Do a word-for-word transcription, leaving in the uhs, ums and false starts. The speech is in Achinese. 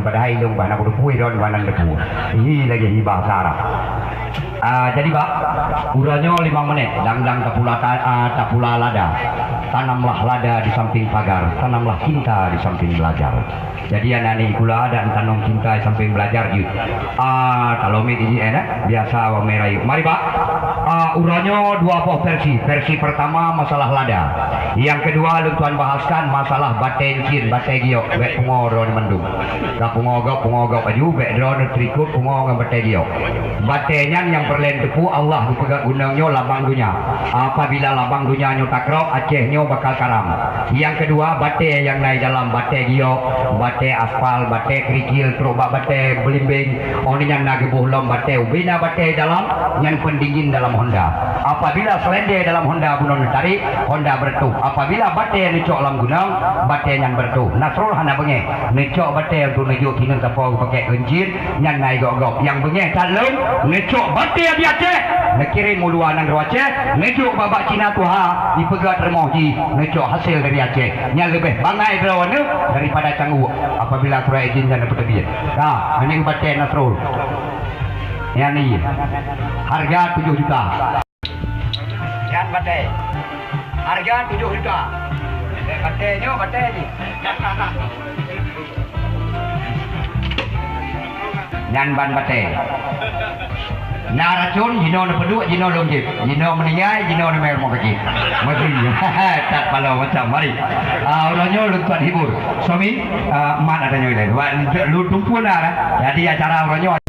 Padahai ilong bah na kuteupue droen bah nan teupue. Hi lagèe hi bahasa Arab. Ah, jadi bah, uroe nyoe limong menit, dang-dang tapula ta-, ah, tapula lada. Tanamlah lada di samping pagar, tanamlah cinta di samping belajar. Jadi aneuk-aneuk sikula, dan tanam cinta di samping belajar jeuet. Ah, kalau mi di eh, biasa awak merayu. Mari bah. Ah, uroe nyoe dua boh versi. Versi pertama masalah lada. Yang kedua lôn tuan bahaskan masalah batèe licin, batèe giok, bèk pungo droeneuh mandum. Ka pungo gob, pungo gob aju, bèk droeneuh terikot pungo ngon batèe giok. Batèe nyan nyang peureulèe teupeu Allah geupeugah gunong nyoe labang donya. Apabila labang donya nyoe takrok, Aceh nyoe bakal karam. Yang kedua, batèe nyang na di dalam, batèe giok, batèe aspal, batèe kerikil, trok bak batèe belimbing, oh nyan na geuboh lom batèe, ubé na batèe di dalam, nyan pendingin dalam honda. Apabila selendang dalam honda bunoe neutarek, honda beureutoh. Apabila batèe neucok lam gunong, batèe nyan beureutoh. Nasrul hana beungèh. Neucok batèe untuk neujok sineuk sapo geupakèk keuncin, nyan na gob-gob. Nyang beungèh that lom, neucok batèe di Aceh, neukirém u luwa nanggroe Aceh, neujok bak Cina tuha, ipeugah rumoh jih, neucok hasil dari Aceh. Nyan leubeh bangai droeneuh daripada cangguek apabila surat izin nyan neupeuteubiet. Nah, ini batèe Nasrul. Nyan ni. Harga tujoh juta. Nyan batèe. Harga tujoh juta. Batèe nyoe, batèe jih. Nyan ban batèe. Na racun, jinoe neupeuduek, jinoe lôn jieb. Jinoe meuninggai, jinoe neumè rumoh sakét. Meusti. That paloe macam. Mari. Ah, uroe nyoe lôn tuan hibur. Suami, ah, mat ada nyoe lé. Wak, lôn tumpu na dah. Jadi acara uroe nyoe